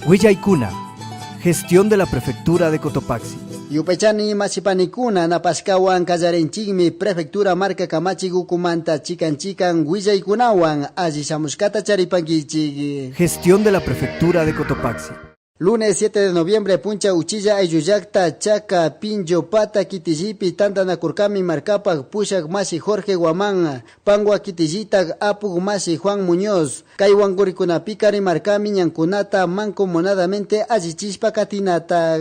Huillaykuna, gestión de la Prefectura de Cotopaxi. Yupaychani mashipanikuna napashkawan kallarinchikmi prefectura marka kamachik ukumanta chikan chikan willaykunawan alli shamushkata charipankichik. Gestión de la Prefectura de Cotopaxi. Lunes 7 de noviembre puncha uchilla ayllullakta Chaca Pincho Pata kitillipi tantanakurkami markapak pushak mashi Jorge Guamán Pangua kitillitak apuk mashi Juan Muñoz kay wankurikunapika rimarkami ñankunata mancomunadamente allichishpa katinata.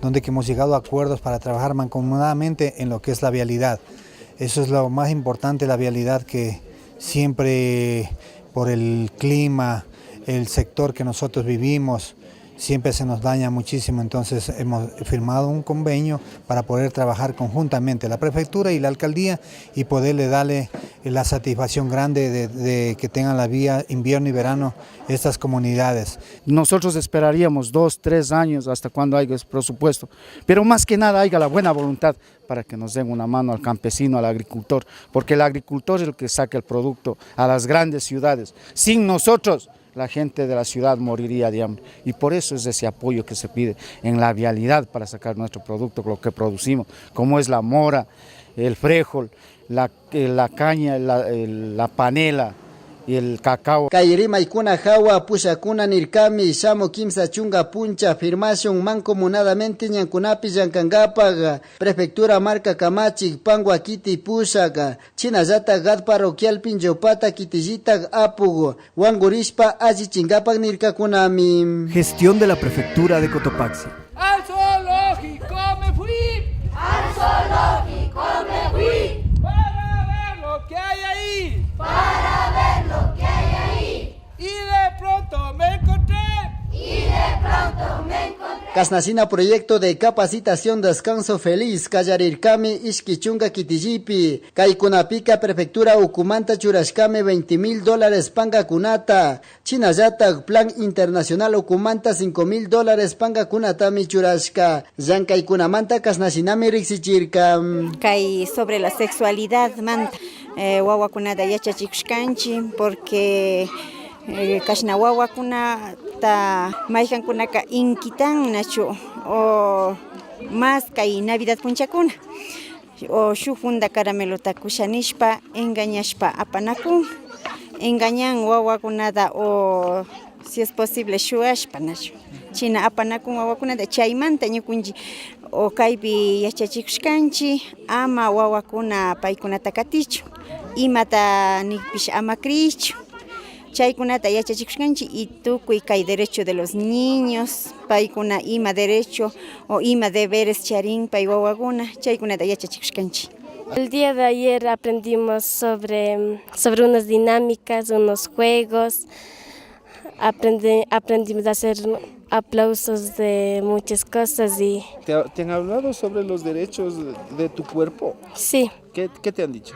Donde que hemos llegado a acuerdos para trabajar mancomunadamente en lo que es la vialidad. Eso es lo más importante, la vialidad que siempre por el clima, el sector que nosotros vivimos, siempre se nos daña muchísimo, entonces hemos firmado un convenio para poder trabajar conjuntamente la prefectura y la alcaldía y poderle darle la satisfacción grande de que tengan la vía invierno y verano estas comunidades. Nosotros esperaríamos 2, 3 años hasta cuando haya ese presupuesto, pero más que nada haya la buena voluntad para que nos den una mano al campesino, al agricultor, porque el agricultor es el que saca el producto a las grandes ciudades. Sin nosotros, la gente de la ciudad moriría de hambre y por eso es ese apoyo que se pide en la vialidad para sacar nuestro producto, lo que producimos, como es la mora, el frijol, la caña, la panela y el cacao. Kay rimaykuna hawa pushakuna nirkami shamu kimsa chunga puncha firmashun mancomunadamente ñankunapi llankankapak prefectura marka kamachik Pangua kiti pushak chinallata GAD parroquial Pinchopata kitillitak apuk wankurishpa allichinkapak nirkakunami. Gestión de la prefectura de Cotopaxi. Al zoológico me fui. Al zoológico me fui. Para ver lo que hay ahí. Para ver lo que hay ahí. Y de pronto me encontré. Y de pronto me encontré. Kasnashina proyecto de capacitación Descanso Feliz, Kallarirkami, Ishkichunga kitillipi, Kaykunapika Prefectura Ukumanta churashkami veinte mil dólares pangakunata, Chinallata Plan Internacional Ukumanta cinco mil dólares pangakunatami churashka, Llankaykunamanta kasnashinami riksichirka. Kay sobre la sexualidad manta wawakunata yachachikushkanchi porque kashna wawakunata maykankunaka inquitan nachu o más kay Navidad punchakuna o shuk funda caramelota kusha nishpa engañashpa apanakun engañan wawakunata o si es posible shuashpa nachu china apanakun wawakunata chaymanta ñukunchi o kaypi yachachikushkanchi ama wawakuna paykunata katichu imata nikpish ama kriyichu chaykunata yachachikushkanchi y tukuy kay derecho de los niños paykuna ima derecho o ima deberes charin pay wawakuna chaykunata yachachikushkanchi. El día de ayer aprendimos sobre unas dinámicas, unos juegos, aprendimos a hacer aplausos de muchas cosas y... ¿Te han hablado sobre los derechos de tu cuerpo? Sí. ¿Qué te han dicho?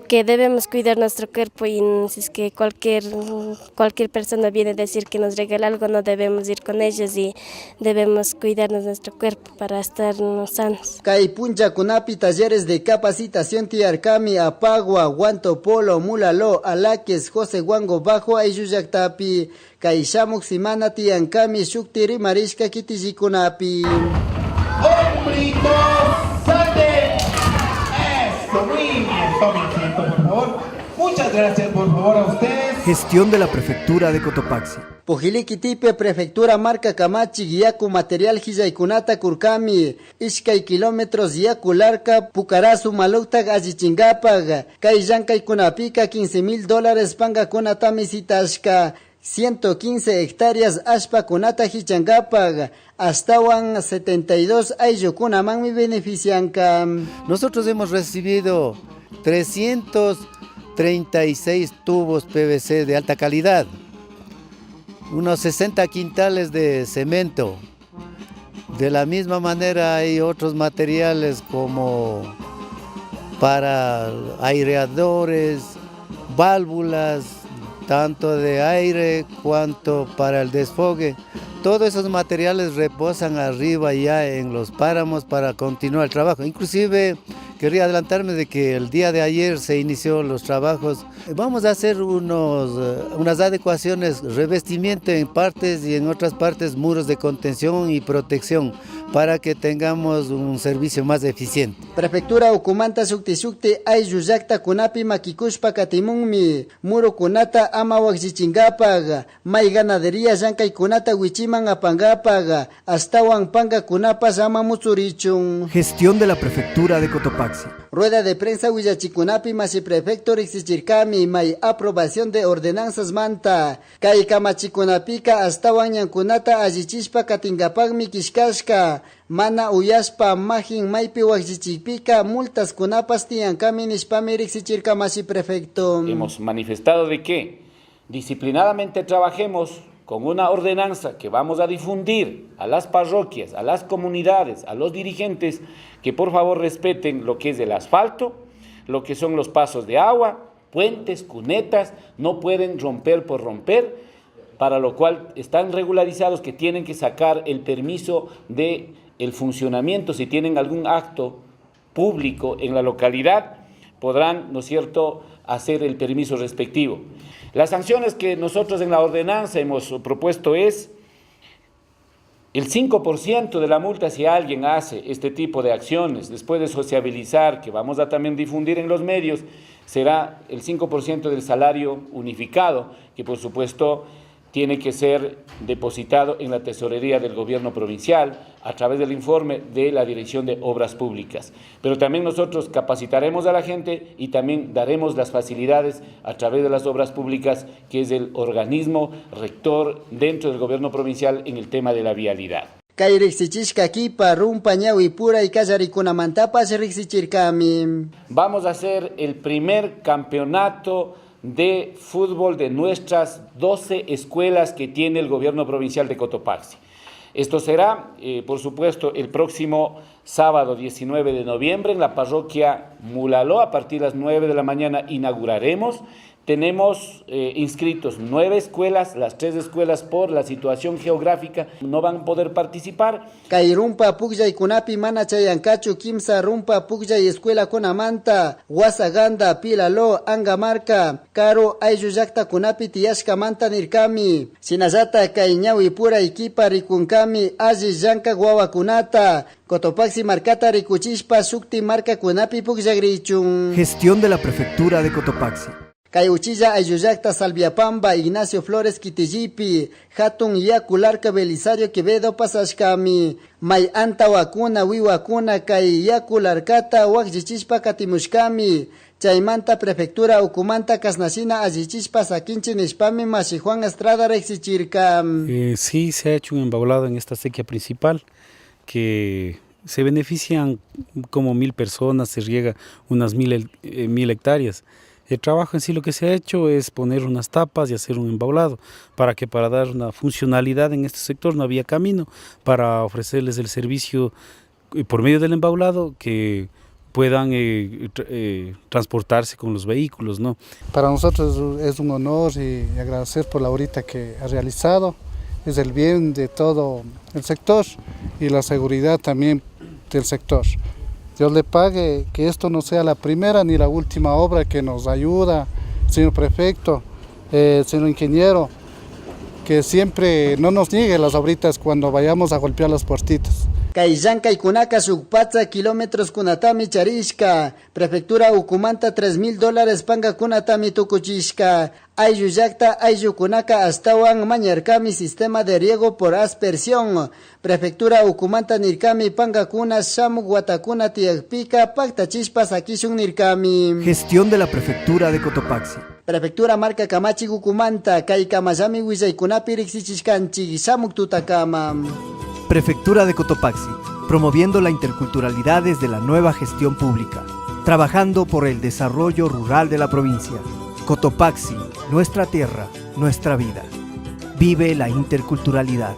Que debemos cuidar nuestro cuerpo y si es que cualquier persona viene a decir que nos regala algo, no debemos ir con ellos y debemos cuidarnos nuestro cuerpo para estar sanos. Kay punchakunapi talleres de capacitación tiyarkami Apagua, Guantopolo, Mulaló, Alaques, José Guango Bajo, Ayllullaktapi, kay shamuk simana tiyankami shukti rimarishka kitillikunapi. Hombritos, salte. Eso, muy bien, tomen asiento, por favor. Muchas gracias, por favor, a ustedes. Gestión de la Prefectura de Cotopaxi. Pujilí kitipi Prefectura Marka Kamachik yaku material hillaykunata kurkami ishkay kilómetros yaku larka Pucarazu maluktak allichinkapak kay llankaykunapika quince mil dólares pangakunatami sitashka 115 hectáreas ashpakunata hichankapak astawan 72 ayllukunamanmi beneficianka. Nosotros hemos recibido 336 tubos PVC de alta calidad, unos 60 quintales de cemento. De la misma manera hay otros materiales como para aireadores, válvulas, tanto de aire cuanto para el desfogue. Todos esos materiales reposan arriba ya en los páramos para continuar el trabajo. Inclusive Querría adelantarme de que el día de ayer se inició los trabajos. Vamos a hacer unos, unas adecuaciones, revestimiento en partes y en otras partes muros de contención y protección para que tengamos un servicio más eficiente. Prefectura ukumanta shukti shukti ayllu llaktakunapi makikushpa katimunmi murukunata ama wakllichinkapak may ganadería llankaykunata wichiman apankapak ashtawan pankakunapash ama mutsurichun. Gestión de la Prefectura de Cotopaxi. Rueda de prensa willachikunapi mashi prefecto riksichirkami may aprobación de ordenanzas manta kay kamachikunapika ashtawan ñankunata allichishpa katinkapakmi killkashka mana uyashpa majin maypi wakllichikpika multas kunapash tiyankami nishpami riksichirka mashi prefecto. Hemos manifestado de que disciplinadamente trabajemos con una ordenanza que vamos a difundir a las parroquias, a las comunidades, a los dirigentes, que por favor respeten lo que es el asfalto, lo que son los pasos de agua, puentes, cunetas, no pueden romper por romper, para lo cual están regularizados que tienen que sacar el permiso de el funcionamiento. Si tienen algún acto público en la localidad, podrán, ¿no es cierto?, hacer el permiso respectivo. Las sanciones que nosotros en la ordenanza hemos propuesto es el 5% de la multa si alguien hace este tipo de acciones, después de sociabilizar, que vamos a también difundir en los medios, será el 5% del salario unificado, que por supuesto tiene que ser depositado en la tesorería del gobierno provincial a través del informe de la Dirección de Obras Públicas. Pero también nosotros capacitaremos a la gente y también daremos las facilidades a través de las obras públicas, que es el organismo rector dentro del gobierno provincial en el tema de la vialidad. Kay riksichishka kipa rumpa ñawipuray kallarikunamantapash riksichirkami. Vamos a hacer el primer campeonato de fútbol de nuestras 12 escuelas que tiene el gobierno provincial de Cotopaxi. Esto será, por supuesto, el próximo sábado 19 de noviembre en la parroquia Mulaló. A partir de las 9 de la mañana inauguraremos. Tenemos inscritos 9 escuelas, las 3 escuelas por la situación geográfica no van a poder participar. Kay rumpa pukllaykunapi mana chayankachu kimsa rumpa pukllay escuelakunamanta, Huasaganda, Pilaló, Angamarca, Caro, ayllu llaktakunapi tiyashkamanta nirkami. Shinallata kay ñawipura ikipa rikunkami alli llankak wawakunata, Cotopaxi markata rikuchishpa shukti markakunapi pukllagrichun. Gestión de la Prefectura de Cotopaxi. Kay uchilla ayllu llakta Salviapamba, Ignacio Flores kitillipi, hatun yaku larka Belisario Quevedo pasashkami, may antawakuna wiwakuna kay yaku larkata wakllichishpa katimushkami, chaymanta prefectura ukumanta kasnashina allichishpa sakinchi nishpami mashi Juan Estrada riksichirka. Sí, se ha hecho un embaulado en esta acequia principal que se benefician como 1000 personas, se riega unas 1000 hectáreas. El trabajo en sí lo que se ha hecho es poner unas tapas y hacer un embaulado para dar una funcionalidad en este sector. No había camino para ofrecerles el servicio por medio del embaulado que puedan transportarse con los vehículos, ¿no? Para nosotros es un honor y agradecer por la obrita que ha realizado. Es el bien de todo el sector y la seguridad también del sector. Dios le pague, que esto no sea la primera ni la última obra que nos ayuda, señor prefecto, señor ingeniero, que siempre no nos niegue las obritas cuando vayamos a golpear las puertitas. Kay llankaykunaka shuk patsa kilómetros kunatami charishka, prefectura ukumanta tres mil dólares pankakunatami tukuchishka, ayllu llakta ayllukunaka ashtawan mañarkami sistema de riego por aspersión, prefectura ukumanta nirkami pankakuna shamuk watakuna tiyakpika paktachishpa sakishun nirkami. Gestión de la Prefectura de Cotopaxi. Prefectura marka kamachik ukumanta kay kamallami willaykunapi riksichishkanchik shamuk tutakama. Prefectura de Cotopaxi, promoviendo la interculturalidad desde la nueva gestión pública, trabajando por el desarrollo rural de la provincia. Cotopaxi, nuestra tierra, nuestra vida. Vive la interculturalidad.